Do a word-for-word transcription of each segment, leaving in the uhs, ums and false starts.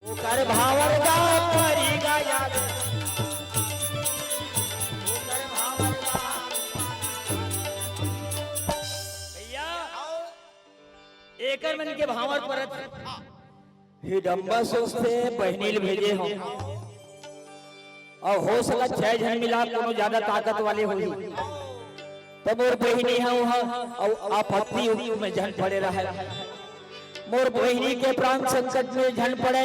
ओकर भांवर गा परी गा याद। ओकर भांवर गा। भैया, एकर मन के भांवर परत हे। हिडम्बा सोचथे, बहिनी ल भेजे हंव, अउ हो सकत हे छह झन मिला कोनो ज्यादा ताकत वाले होही, त मोर बहिनी ह उहां अउ आपत्ति में झन पड़े रहय। मोर बहिनी के प्राण संकट में झन पड़य।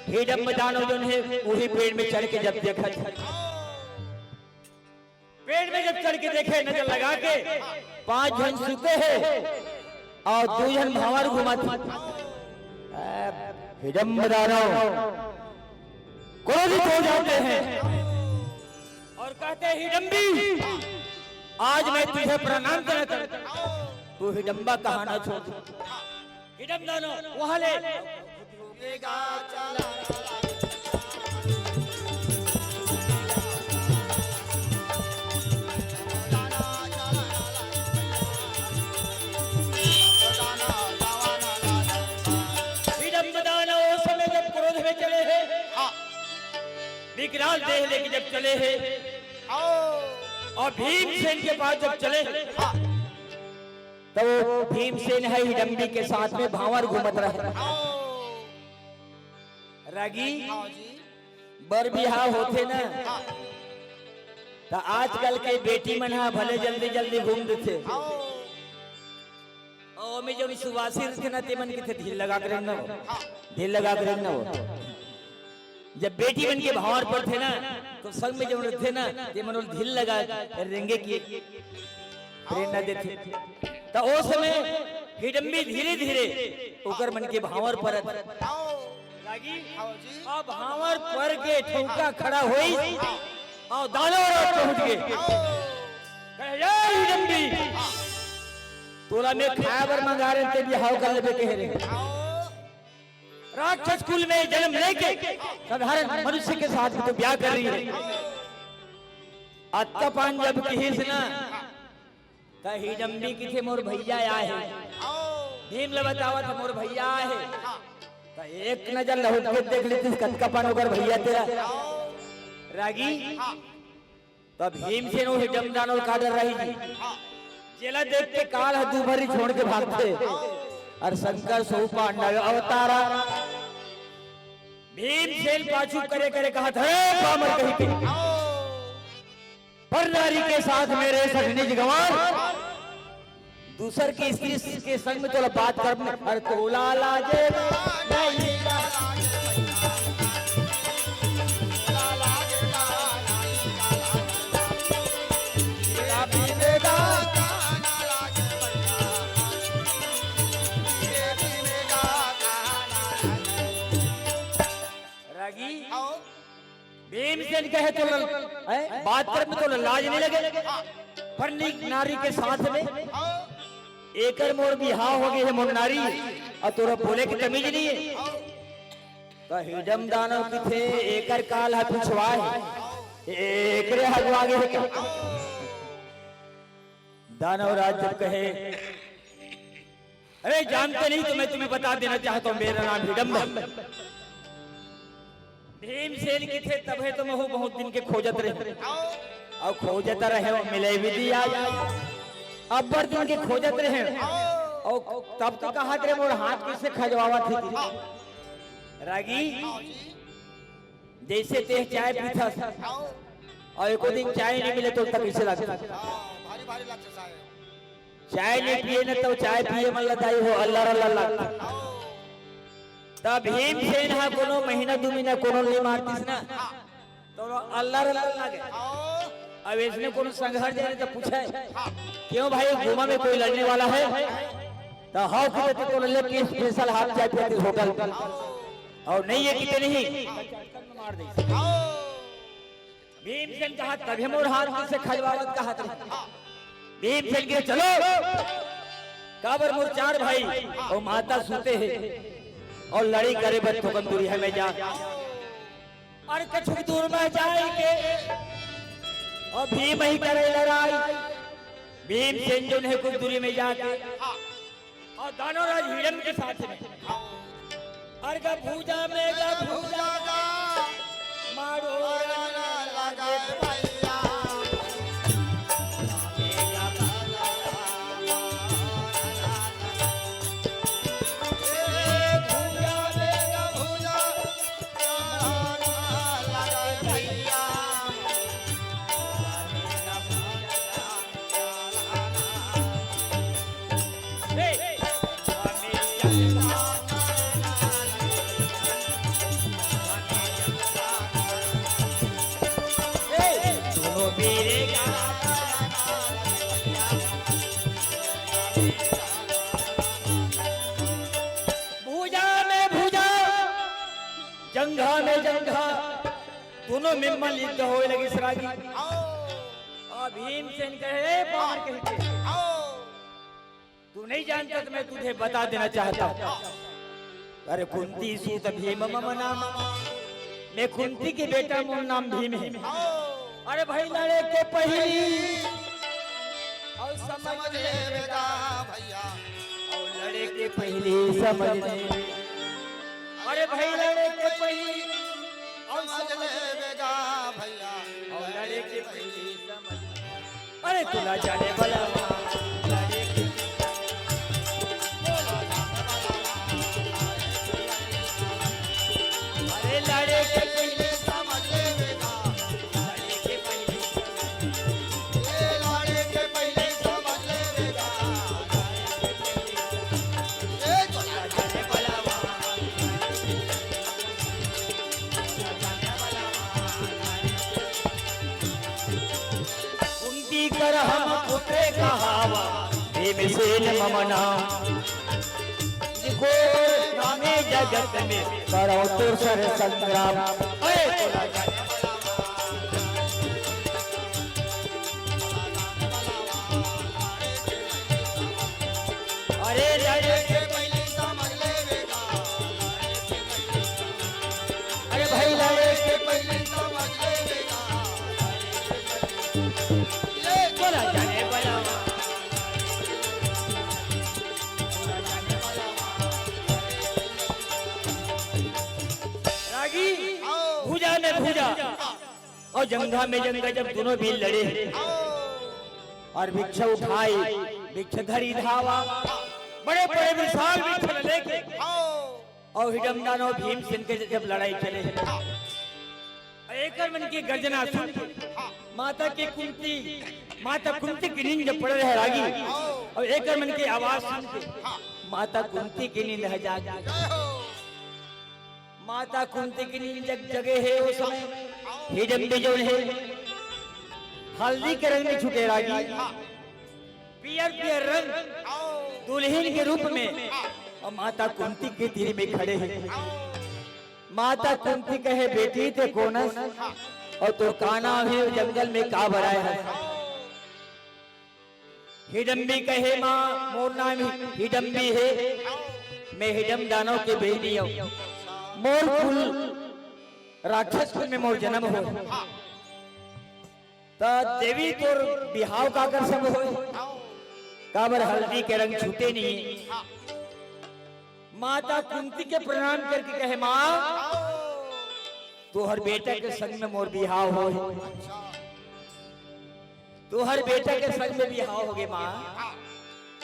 हिडम्ब दानव जोन हे, उही पेड़ में चढ़ के जब देखत हे, पेड़ में जब चढ़ के देखे, नजर लगा के, पांच झन सुते हे अउ दू झन भांवर घूमत हे। हिडम्ब दानव क्रोधित हो जाते हैं और कहते हैं, "हिडम्बी, आज मैं तुझे प्रणाम करना चाहता हूं, तू हिडम्बा कहना छोड़ दे।" हिडम्ब दानव वहां ले हिडम्ब दानव ओ समय जब क्रोध में चले हे, हाँ। विकराल देह लेके जब चले हे, हाँ। अउ भीमसेन के पास जब चले हे, हाँ। त ओ भीमसेन ह हिडम्बी के साथ में भांवर घूमत रहय। हाँ। रागी, हाँ जी। बर बिहाव होथे ना, हाँ। त आजकल के बेटी मन ह भले जल्दी जल्दी घूम देथे। हाँ। अउ ओमे जउन सुवासी रहिथे ना, ते मन कहिथे, "ढील लगा के रेंगना वो, हाँ। ढील लगा के रेंगना वो।" जब बेटी मन के भांवर परथे ना, त संग में जउन रहिथे ना, ते मन ओला ढील लगा रेंगे के प्रेरणा देथे। त ओ समय हिडम्बी धीरे धीरे ओकर मन के भांवर परत। रागी, हाँ जी। अउ भांवर पर के ठउका खड़ा होइस, अउ दानव राज पहुंच गे। कहे, "ए हिडम्बी, तोला मैं खाए बर मंगा रेहेंव, ते बिहाव कर लेबे कहे रेहेंव। राक्षस कुल में जन्म लेके साधारण मनुष्य के साथ तू ब्याह कर रही है।" अतका पान जब किहिस ना, त हिडम्बी कहिथे, "मोर भइया आए हे।" भीम ल बतावत हे, "मोर भइया आए हे।" त एक नजर लहुट के देख लेतिस, कतका पान ओकर भइया तेरा। रागी, त भीमसेन ओ हिडम्ब दानव ल का डर रही जी। जेला देख के काल ह दू भरी छोड़ के भागथे। अउ शंकर सौ पांडव अवतारा। भीमसेन पाछू करे करे कहत हे, "पामर कहीं के। पर नारी के साथ मेरे सठ निज गंवार, दूसर के स्त्री के संग में तोला बात कर, अरे तोला लाजे नहीं।" रागी, हाँ। भीमसेन कहे, "तोला, हैं? बात कर में तोला लाज नहीं लगे? पर नी नारी के साथ में एकर मोर बिहाव हो गे हे, मोर नारी, अउ तोला बोले के तमीज नहीं हे।" त हिडम्ब दानव कहिथे, "एकर काल ह पिछवा हे, एकरे ह अगवा गे हे।" दानव राज जब कहे, "अरे, जानते नहीं तो मैं तुम्हें बता देना चाहता हूँ, मेरा नाम हिडम्ब है।" भीमसेन कहिथे, "तभे तो महूं बहुत दिन के खोजत रहेंव, अउ खोजत रहेंव, मिले भी नहीं आज, अब्बड़ दिन के खोजत रहेंव, अउ तब तो कहत रहे मोर हाथ कइसे खजवावत हे।" रागी, जइसे तें चाय पीथस, अउ एको दिन चाय नहीं मिले त कइसे लगथे? हाँ, भारी भारी लगथे साहेब। चाय नहीं पिए न त चाय पिए मन ल दाई हो, अल्लर अल्लर लगथे। त भीमसेन ह कोनो महीना दू महीना कोनो ल नहीं मारतिस ना, त अल्लर अल्लर लगे। अब इसने कोनो संग हर जाए त पूछे, "क्यों भाई, घुमा में कोई लड़ने वाला है?" त हव कहिथे त कोनो लेके special हाफ चाय पियतिस होटल में, अउ नहीं हे कहिथे नहीं। भीमसेन कहत, "तभे मोर हाथ कइसे खजवावत?" कहत रहे। भीमसेन कहे, "चलो, काबर मोर चार भाई अउ माता सुते हे, अउ लड़ई करे बर थोकन दूरिहा में जा।" अउ कछु दूर में जाय के, अउ भीम ही करे लड़ाई। भीमसेन जोन हे कुछ दूरी में जाके, अउ दानव राज हिडम्ब के साथ में अरे गा भूजा में गा भूजा गा, मारो लगा भैया। ए भूजा में गा भूजा, लगा भैया। भूजा में भूजा, जंघा में जंघा, दोनों में मन युद्ध होए लगिस रागी। आओ। और भीमसेन कहे, "ए, बाण," कह के, आओ। "तू नहीं जानता तो मैं तुझे बता देना चाहता हूँ।" अरे कुंती सूत भीम मम नाम, मैं कुंती के बेटा, मोर नाम भीम है। आओ। अरे भाई लड़े के पहली और समझ समझ लेवेगा भैया, और लड़े के पहली समझ ले। अरे भाई लड़े के पहली और समझ लेवेगा भैया, और लड़े के पहली समझ ले। अरे तुला जाने वाला अरे लड़े के पहले समझ लेवेगा, लड़े के पहले, ए लड़े के पहले समझ लेवेगा, लड़े के पहले, ए चला जाने वाला वहाँ, चला जाने वाला वहाँ। कुंती कर हम पुत्रे कहावा, भीमसेन मम नाम। घोर नामे जगत में करौ तो सर संग्राम। अरे तोला जाने वाला अरे लड़े के पहले समझ लेवेगा। अरे भाई लड़े के पहले समझ लेवेगा। ये चला जाने वाला। रागी आओ। भुजा में भुजा और जंघा में जंघा, जब दोनों भी लड़े आओ। और वृक्ष उठाए, वृक्ष धरी धावा, बड़े बड़े विशाल वृक्ष लेके आओ। और हिडम दानव भीमसेन के जब लड़ाई चले, एकर मन के गर्जना सुन के माता के कुंती, माता कुंती की नींद पड़ रहे रागी। और एकर मन के आवाज सुन के माता कुंती की नींद ह जाग गई। माता कुंती की नींद जग जगे हे। उस समय हिडम्बी जौन हे, हल्दी के रंग में छुटे रागी, पियर पियर रंग दुल्हन के रूप में, और माता कुंती के तीर में खड़े हे। माता कुंती कहे, "बेटी, ते कोन अस और तोर का नाम हे, जंगल में का बर आए हस?" हिडम्बी कहे, "माँ, मोर नाम हि-, हिडम्बी हे, मैं हिडम दानव के बहिनी हूँ। मोर कुल राक्षस कुल में मोर जन्म हो।" त देवी तोर बिहाव काकर संग होय? काबर हल्दी के रंग छूटे नहीं। माता कुंती के प्रणाम करके कहे, "माँ, तोहर बेटा के संग में मोर बिहाव होय, तोहर बेटा के संग में बिहाव होगे माँ।"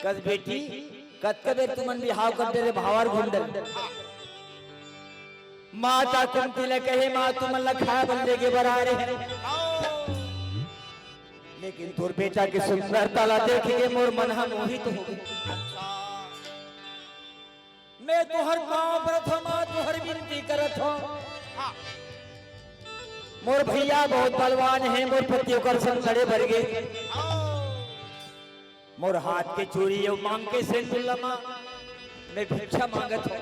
कस, "बेटी, कतका बेर तुमन बिहाव कर दे रे भावर घुंडल?" माता कुंती ल कहे, "माँ, तुमन ल खाए बर लेगे बर आ रहे हैं, लेकिन तोर बेटा के सुंदरता ला देख के मोर मन ह मोहित हो गे। मैं तोहर पाँव परत हौं माँ, तोहर विनती करत हौं। मोर भैया बहुत बलवान हे, मोर पति ओकर संग लड़े बर गे।" मोर हाथ के चूड़ी अउ मांग के सेंदुर ला माँ, मैं भिक्षा मांगत हौं।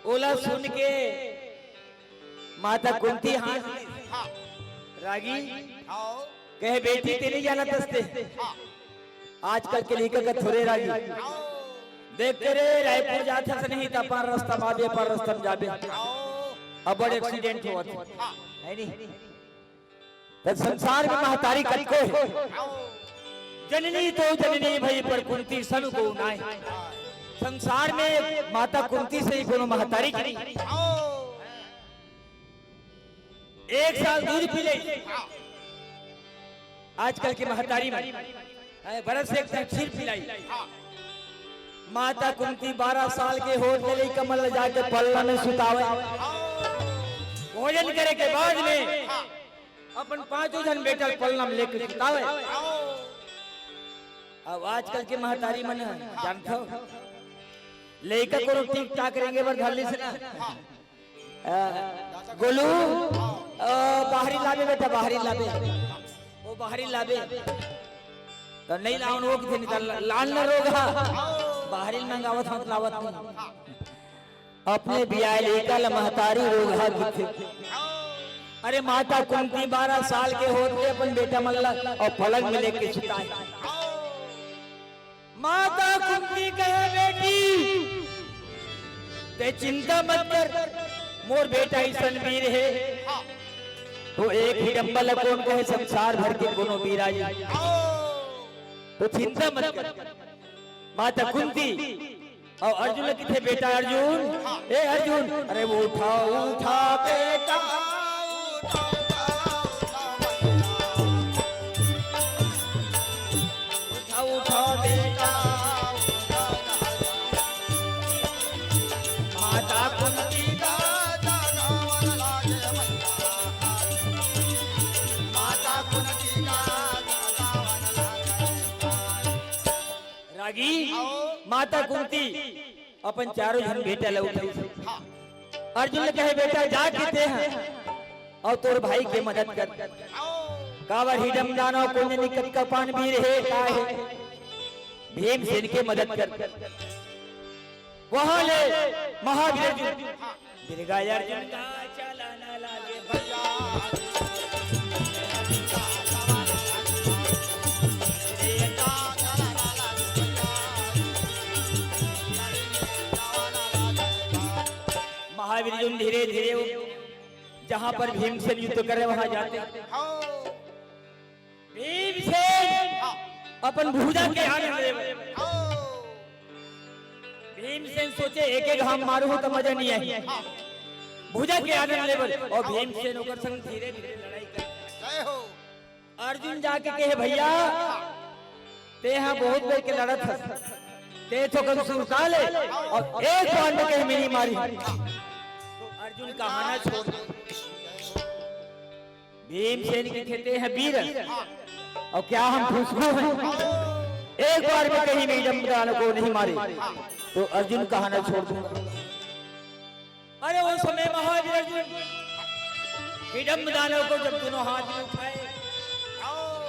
ओला सुन के माता कुंती हाँस दिस। रागी कहे, "बेटी, ते नहीं जानत हस ते। आजकल के लइका का थोरे रागी। देख के रे, रायपुर जात हस नहीं, त अपन रस्ता म आबे, अपन रस्ता म जाबे। अब्बड़ accident होवत हे, है नहीं?" त संसार में महतारी कतको हे। जननी तो जननी भई पर कुंती सम को नाय। संसार में माता कुंती सही कोनो महतारी के नहीं। एक साल दूध पी ले। आजकल के महतारी मन, हैं, बरस एक दिन खीर पिलाई। माता कुंती बारह साल के होत ले लइका मन ल जाके पलना में सुतावे। भोजन करे के बाद में अपन पांचों झन बेटा ल पलना में लेके सुतावे। अब आजकल के महतारी मन ह, जानथव, लइका कोनो टीक टाक रेंगे बर धर लिस ना। अ, गोलू, अ, बाहरी लाबे बेटा, बाहरी लाबे। वो बाहरी लाबे। त नहीं लावन वो किथे नहीं त लान न रोगहा। बाहरी मंगावत हंव त लावत नहीं। अपने बियाह लइका ल महतारी रोगहा किथे। अरे माता कुंती बारह साल के होत ले अपन बेटा मन ल अउ पलंग में लेके सुताए। माता कुंती कहे, "बेटी, ते चिंता मत कर, मोर बेटा अइसन वीर हे, वो एक हिडम्बा ल कोन कहे संसार भर के कोनो वीर आही। तो चिंता मत कर।" माता कुंती अउ अर्जुन ल किथे, "बेटा अर्जुन, ए अर्जुन, अरे उठा, उठा बेटा।" उठा, उठा बेटा, माता कुंती का जगावन लागे मैया। माता कुंती का जगावन लागे। रागी, आओ। माता कुंती अपन चारों झन बेटा ल उठाइस। हाँ। अर्जुन ल कहे, "बेटा, जा किथे ह अउ तोर भाई के मदद कर।" काबर हिडम दानव कोन जनी कतका पान वीर हे, का हे, भीमसेन के मदद कर। वहां ले महावीर अर्जुन, बिरगा अर्जुन का चलन लागे भैया। महावीर अर्जुन धीरे धीरे जहां पर भीमसेन युद्ध करे वहां जाते। भीमसेन अपन भुजा के आनंद लेवे। भीमसेन सोचे, एक एक घाम मारू त मजा नहीं आही। भुजा के आनंद लेवे अउ भीमसेन ओकर संग धीरे धीरे लड़ाई करे। अर्जुन जाके कहे, "भैया, ते हा बहुत बेर के लड़त हस, ते थोकन सुरता ले अउ एक बार में कहीं मिनी मारी।" अर्जुन कहाना छोड़ दे। भीमसेन के खेते हैं वीर, अउ क्या हम खुशबू हैं? एक बार में कहीं भी जमदान को नहीं मारे, तो अर्जुन कहाना छोड़ दूंगा। अरे, उस समय महावीर अर्जुन हिडम्ब दानव को जब दोनों हाथ में उठाए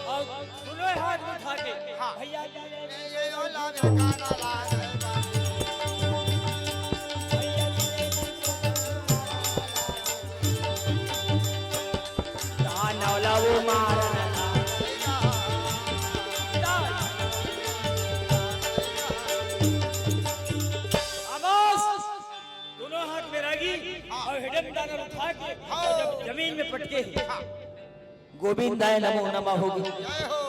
और दोनों हाथ में उठा के, हाँ। भैया जी, ये, ये, ये, ला, ला, ला, ला, ला, ला। दानव ला वो मारन ला। आवाज। दोनों हाथ में रागी और हिडन दानव उठा के हाँ। और जब जमीन में पटके हैं। हाँ। गोविंदाय नमो नमः होगी। जय हो।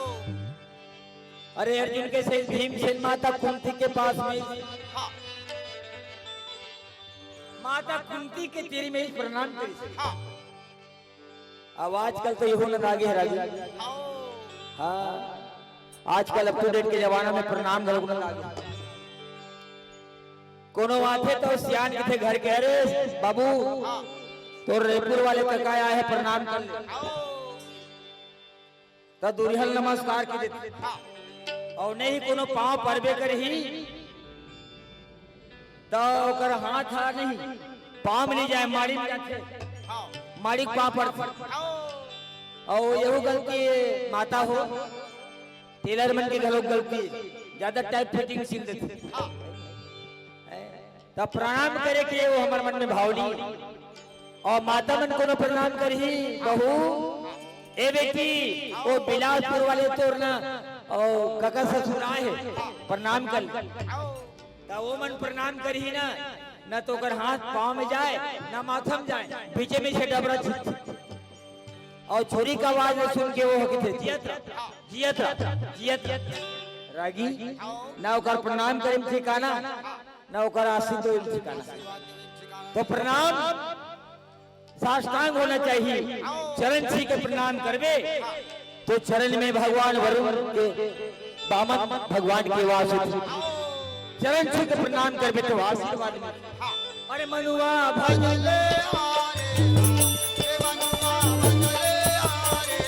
अरे अर्जुन के से भीमसेन माता कुंती के पास में हाँ। माता कुंती के तीर में प्रणाम करी। हाँ। अब आजकल तो इहो न लागे हे रागी। हाँ। हाँ, आजकल up to date के जमाना में प्रणाम घलो न लागे। कोनो आथे तो सियान किथे घर के, "अरे बाबू, तोर रईपुर वाले कका आए हे, प्रणाम कर ले।" त दुरिहा ल नमस्कार कर देथे। अउ नहीं कोनो पाँव परबे करही, त ओकर हाथ ह नहीं, पाँव में नहीं जाए, माड़ी में जाथे। माड़ी के पाँव पड़थे। अउ यहू गलती माता हो, टेलर मन के घलो गलती, ज्यादा tight fitting सिल देथे। त प्रणाम करे के वो हमर मन में भाव नहीं। अउ माता मन कोनो प्रणाम करही, बहू, ए बेटी, वो बिलासपुर वाले तोर ना, अउ कका ससुर आए हे, प्रणाम कर ले। त वो मन प्रणाम करही ना, न तो ओकर हाथ पाँव में जाए, न माथा में जाए, बीचे में से डबरा छिप। अउ छोरी के आवाज ल सुन के वो कथे, "जियत रह, जियत रह, जियत रह।" रागी, ना ओकर प्रणाम करे में ठिकाना, ना ओकर आशीष तो ठिकाना। तो प्रणाम साष्टांग होना चाहिए। चरण छू के प्रणाम करबे तो चरण में भगवान वरुण के, वामन भगवान के वास होथे। चरण छू के प्रणाम करबे तो आशीर्वाद मिलथे। अरे मनुआ भजले आरे, ए मनुआ भजले आरे,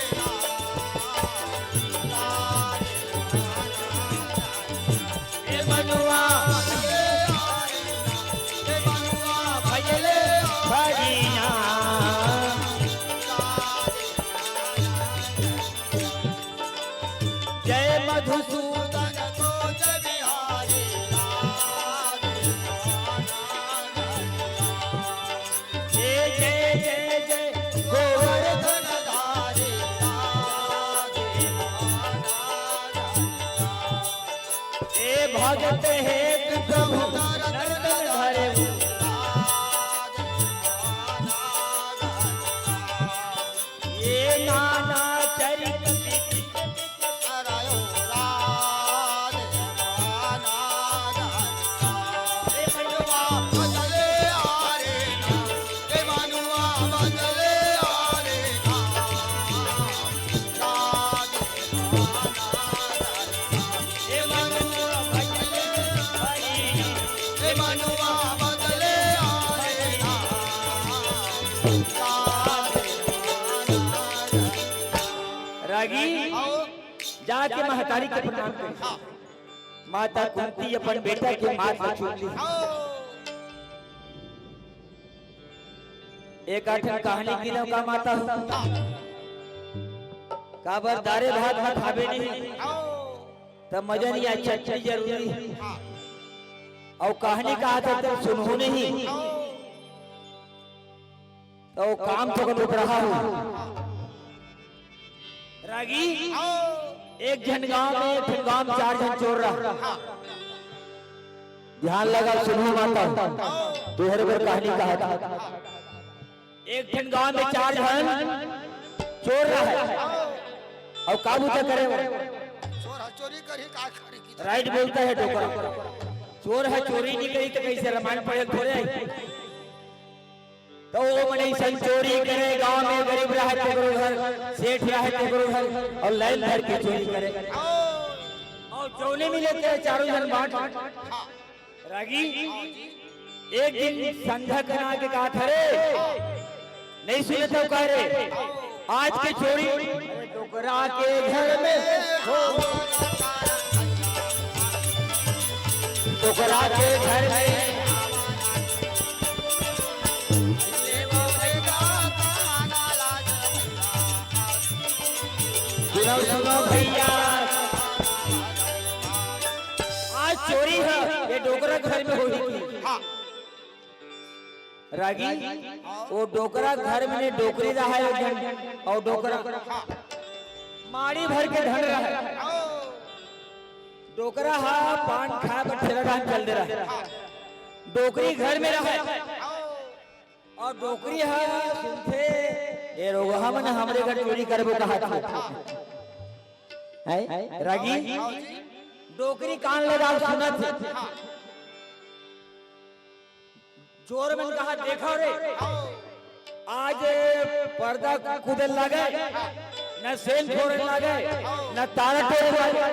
ए मनुआ भजले आरे, ए मनुआ भजले आरे। जय मधुसूदन को जय बिहारी। जय जय जय जय गोवर्धन धारी। हे भगत हेतु प्रभु नर्तन धरे। ये नाना चरित रागी, जाके महतारी के प्रणाम कर। माता कुंती अपन बेटा के माथ ला चूम ली। एक आठन कहानी गिनव का माता हो? काबर दारे भात में खाबे नहीं, तब मजा नहीं आय, चटनी जरूरी हे। अउ कहानी कहा था, तब सुनहू नहीं। तो काम तो कर रहा हूँ। रागी, एक झन गांव में, एक ठन गांव में चार झन चोर रहा। ध्यान लगा, सुनो माता, तोहरे बर कहानी कहा था। एक ठन गांव में चार झन चोर रहा। अउ का बूता करे वो? चोर ह चोरी करही, का करही? राइट बोलता है डोकरा। चोर ह चोरी नहीं करी तो कैसे रामायण पढ़े थोड़े आई? तो वो मनई सन चोरी करे, गांव में गरीब रहे तेकरो घर, सेठ रहे तेकरो घर, अउ लाइन धर के चोरी करे। अउ जौने मिले ते चारों झन बांट। रागी, एक दिन संध्या कना के कहा था रे, नहीं सुने तो कह रे, आज के चोरी डोकरा के घर में हो, डोकरा के घर में। सुनो, सुनो भैया, आज चोरी है, ये डोकरा घर में होही। हाँ। रागी, वो डोकरा घर में डोकरी रहा है, अउ डोकरा माड़ी भर के धन रहा है। डोकरा हा पान खाए बर ठेला डाहन चल दे रहा है। डोकरी घर में रहा है। अउ डोकरी हा सुनथे, ए रोगहा मन हमरे घर चोरी करबो कहा था। है? रागी? डोकरी कान लगा सुनत हे। चोर मन कहा, देखो रे, आज पर्दा कूदे लागे, न सेल फोड़े लागे, न तारा टोरे लागे।